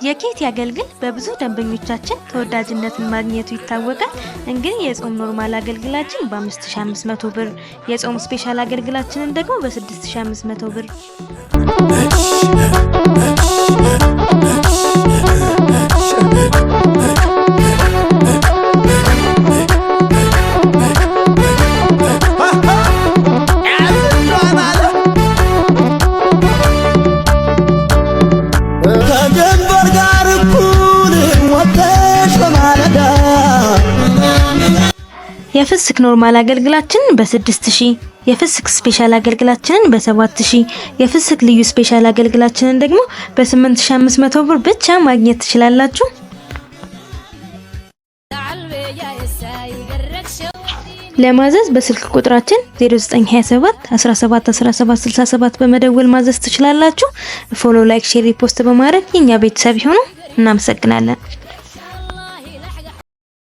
የኬቲ አገልግል በብዙ ደንበኞቻችን ተወዳጅነትን ማግኘቱ ይታወቃል። እንግዲህ የጾም normal አገልግላችን በ5500 ብር፣ የጾም special አገልግላችንን ደግሞ በ6500 ብር። ከጀንበር ጋር እኩል ወጥተሽ በማለዳ። የፍስክ normal አገልግላችንን በ6000፣ የፍስክ special አገልግላችንን በ7000፣ የፍስክ ልዩ special አገልግላችንን ደግሞ በ8500 ብር ብቻ ማግኘት ትችላላችሁ። ለማዘዝ በስልክ ቁጥራችን 0927 17 17 67 በመደወል ማዘዝ ትችላላችሁ። Follow፣ like፣ share፣ repost በማድረግ የኛ ቤተሰብ ይሁኑ። እናመሰግናለን።